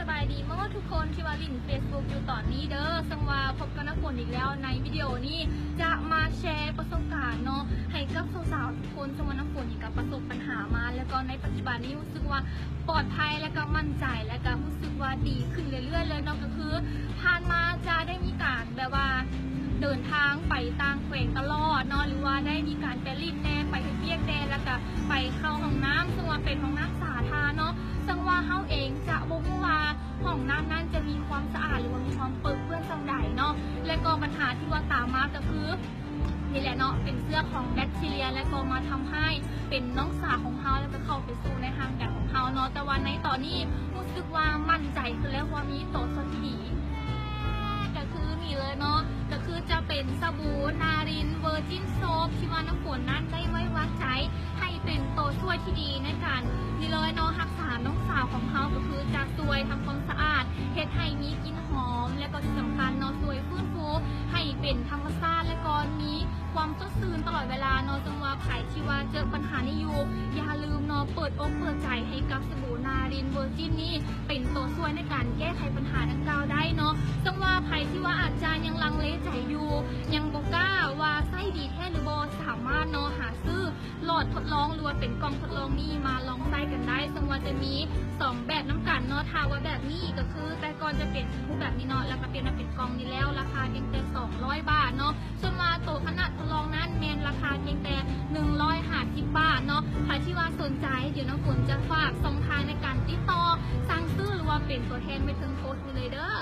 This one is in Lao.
ສະບາຍດີໝົດທຸກຄົນທີ່ວ່າຫຼິ້ນ Facebook ຢູ່ຕອນນີ້ເດີ. ເຊິ່ງວ່າພົບກັບນ້ຳຝົນອີກແລ້ວໃນວິດີໂອນີ້ ຈະມາແຊປະສົບການເນາະ ໃຫ້ກັບສາວໆທຸກຄົນ. ເຊິ່ງວ່ານ້ຳຝົນນີ້ກໍປະສົບບັນຫາມາ ແລ້ວກໍໃນປັດຈຸບັນນີ້ຮູ້ສຶກວ່າປອດໄພ ແລ້ວກໍໝັ້ນໃຈ ແລ້ວກໍຮູ້ສຶກວ່າດີຂຶ້ນເລື້ອຍໆເລີຍເນາະ. ກໍຄືຜ່ານມາຈະໄດ້ມີການແບບວ່າເດີນທາງໄປຕ່າງແຂວງຕະຫຼອດເນາະ ຫຼືວ່າໄດ້ມີການໄປຫຼິ້ນແດ່ ໄປເຮັດວຽກແດ່ ແລ້ວກໍໄປເຂົ້າຫ້ອງນ້ຳ ເຊິ່ງວ່າເປັນຫ້ອງນ້ຳສາທາລະນະເນາະ. ເຊິ່ງວ່າເຮົາເອງຈະບໍ່ຮູ້ວ່າຫ້ອງນ້ຳນັ້ນຈະມີຄວາມສະອາດ ຫຼືວ່າມີຄວາມເປິເປື້ອນສ່ຳໃດເນາະ. ແລະກໍບັນຫາທີ່ວ່າຕາມມາກໍຄື ນີ້ແຫຼະເນາະ ເປັນເຊື້ອຂອງແບັກທີເຣຍ ແລະກໍມາທຳຮ້າຍເປັນນ້ອງສາວຂອງເຮົາ ແລ້ວກໍເຂົ້າໄປສູ່ໃນຮ່າງກາຍຂອງເຮົາເນາະ. ແຕ່ວ່າໃນຕອນນີ້ຮູ້ສຶກວ່າໝັ້ນໃຈຂຶ້ນແລ້ວ ວ່າມີໂຕຊ່ວຍທີ່ດີ ກໍຄືນີ້ເລີຍເນາະ ກໍຄືຈະເປັນສະບູນາລິນເວີຈິນໂຊບ ທີ່ວ່ານ້ຳຝົນນັ້ນໄດ້ໄວ້ວາງໃຈ ໃຫ້ເປັນໂຕຊ່ວຍທີ່ດີໃນການນີ້ເລີຍເນາະ ຮັກສານ້ອງສາວຂອງເຮົາ. ກໍຄືຈະຊ່ວຍທຳຄວາມສະອາດ ເຮັດໃຫ້ມີກິ່ນຫອມ ແລະກໍທີ່ສຳຄັນເນາະ ຊ່ວຍຟື້ນຟູໃຫ້ເປັນທຳມະຊາດ ແລະກໍມີຄວາມສົດຊື່ນຕະຫຼອດເວລາເນາະ. ເຊິ່ງວ່າໃຜທີ່ວ່າເຈີບັນຫານີ້ຢູ່ ຢ່າລືມເນາະ ເປີດອົກເປີດໃຈໃຫ້ກັບສະບູນາລິນເວີຈິນນີ້ ເປັນໂຕຊ່ວຍໃນການແກ້ໄຂບັນຫາດັ່ງກ່າວໄດ້ເນາະ. ເຊິ່ງວ່າໃຜທີ່ວ່າອາດຈະຍັງລັງເລໃຈຢູ່ ຍັງບໍ່ກ້າວ່າໃຊ້ດີແທ້ຫຼືບໍ່ ສາມາດເນາະ ຫາຊື້ ຫຼອດທົດລອງ ຫຼືວ່າເປັນກ່ອງທົດລອງນີ້ມາລອງໃຊ້ກັນໄດ້. ເຊິ່ງວ່າຈະມີສອງແບບນຳກັນເນາະ. ຖ້າວ່າແບບນີ້ກໍຄືແຕ່ກ່ອນຈະເປັນຮູບແບບນີ້ເນາະ ແລ້ວກໍປ່ຽນມາເປັນກ່ອງນີ້ແລ້ວ ລາຄາພຽງແຕ່ສອງຮ້ອຍບາດເນາະ. ສ່ວນວ່າໂຕຂະໜາດທົດລອງນັ້ນແມ່ນລາຄາພຽງແຕ່ໜຶ່ງຮ້ອຍຫ້າສິບບາດເນາະ. ໃຜທີ່ວ່າສົນໃຈ ດຽວນ້ຳຝົນຈະຝາກຊ່ອງທາງໃນການຕິດຕໍ່ສັ່ງຊື້ ຫຼືວ່າເປັນຕົວແທນໄວ້ເທິງໂພສນີ້ເລີຍເດີ.